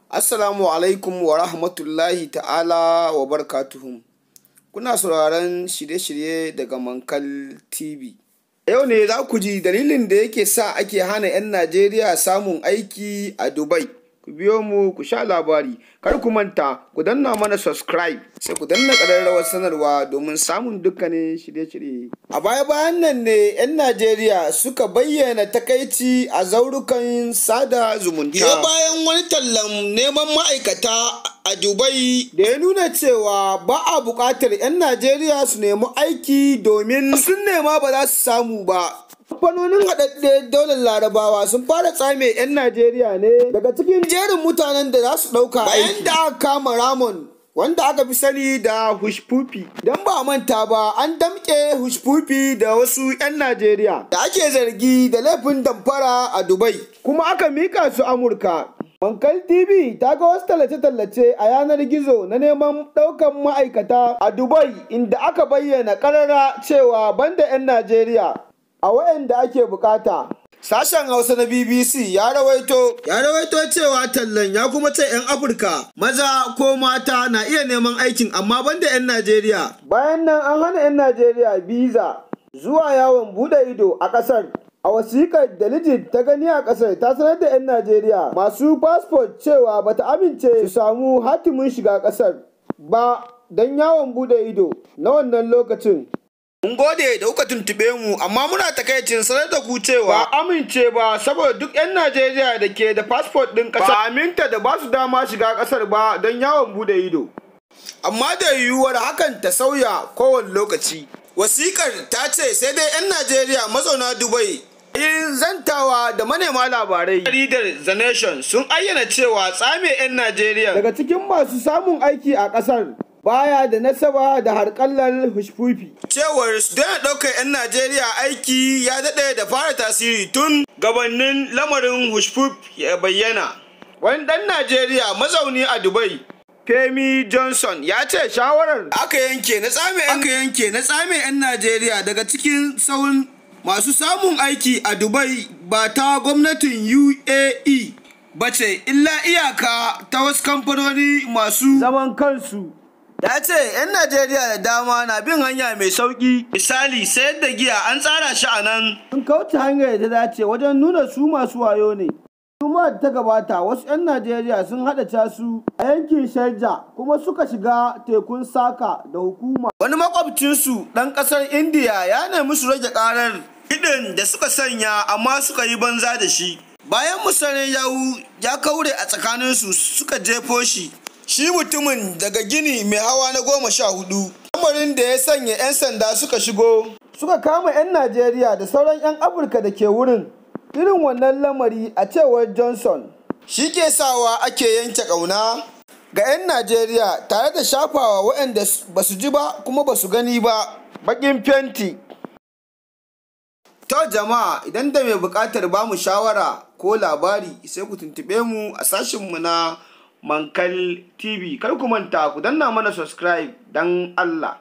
Assalamu alaikum wa rahmatullahi ta'ala wa barakatuhu. Kuna sauraron shirye-shirye daga Mankal TV. Yau ne za ku ji dalilin da yake sa ake hana 'yan Najeriya samun aiki a Dubai. Ku biyo mu ku sha labari. Kar ku manta ku danna mana subscribe sai ku danna ƙararrawar sanarwa domin samun dukkanin shirye-shirye. A baya-bayan nan ne 'yan Najeriya suka bayyana takaici a zaurukan sada zumunta. Biyo bayan wani tallan neman ma'aikata a Dubai da ya nuna cewa ba a buƙatar 'yan Najeriya su nemi aiki domin sun nema ba za su samu ba. Kamfanonin haɗaɗɗen daular Larabawa sun fara tsame 'yan Najeriya ne daga cikin jerin mutanen da za su ɗauka aiki. Bayan da aka kama Ramon, wanda aka fi sani da Hushpupi. Don ba manta ba, an damƙe Hushpupi da wasu 'yan Najeriya da ake zargi da laifin damfara a Dubai, kuma aka mika su Amurka. Mankal TV ta ga wasu tallace-tallace a yanar gizo na neman ɗaukan ma'aikata a Dubai, inda aka bayyana ƙarara cewa banda 'yan Najeriya a waɗanda ake bukata. Sashen Hausa na BBC ya rawaito cewa tallan ya kuma ce 'yan Afirka maza ko mata na iya neman aikin, amma banda 'yan Najeriya. Bayan nan an hana 'yan Najeriya biza zuwa yawon bude ido a ƙasar. A wasiƙar da Legit ta gani a ƙasar, ta sanar da 'yan Najeriya masu fasfot cewa bata amince su samu hatimin shiga ƙasar ba don yawon bude ido na wannan lokacin. Mun gode da kuka tuntuɓe mu, amma muna takaicin sanar da ku cewa ba amince ba, saboda duk 'yan Najeriya da ke da fasfot ɗin ƙasa ba aminta da ba su dama shiga ƙasar ba don yawon bude ido. Amma da yiwuwar hakan ta sauya kowane lokaci. Wasikar ta ce sai dai 'yan Najeriya mazauna Dubai. Yin zantawa da manema labarai, jaridar The Nation sun ayyana cewa tsame 'yan Najeriya daga cikin masu samun aiki a ƙasar baya da nasaba da harkallar Hushpupi. Cewar su daina ɗaukar 'yan Najeriya aiki ya daɗe da fara tasiri tun gabanin lamarin Hushpupi ya bayyana. Wani ɗan Najeriya mazauni a Dubai, Femi Johnson, ya ce shawarar aka yanke na tsame 'yan Najeriya daga cikin sahun masu samun aiki a Dubai ba ta gwamnatin UAE ba ce, illa iyaka ta wasu kamfanoni masu zaman kansu. Ya ce 'yan Najeriya da dama na bin hanya mai sauƙi, misali sayar da giya, an tsara shi a nan. Sun kauce hanyar da ta dace wajen nuna su masu wayo ne. Juma'ar da ta gabata, wasu 'yan Najeriya sun haɗa casu a yankin Sharjah kuma suka shiga tekun Saka da hukuma. Wani makwabcinsu ɗan ƙasar Indiya ya nemi su rage ƙarar kiɗin da suka sanya, amma suka yi banza da shi. Bayan musayar yawu ya kaure a tsakaninsu, suka jefo shi. Shi mutumin daga gini mai hawa na 14. Lamarin da ya sanya 'yan sanda suka shigo. Suka kama 'yan Najeriya da sauran 'yan Afirka da ke wurin. Irin wannan lamari, a cewar Johnson, shi ke sawa ake yanke ƙauna ga 'yan Najeriya tare da shafawa waɗanda ba su ji ba kuma ba su gani ba baƙin fenti. To jama'a, idan da mai buƙatar ba mu shawara ko labari, sai ku tuntuɓe mu a sashinmu na Mankal TV. Kar ku manta ku danna mana subscribe don Allah.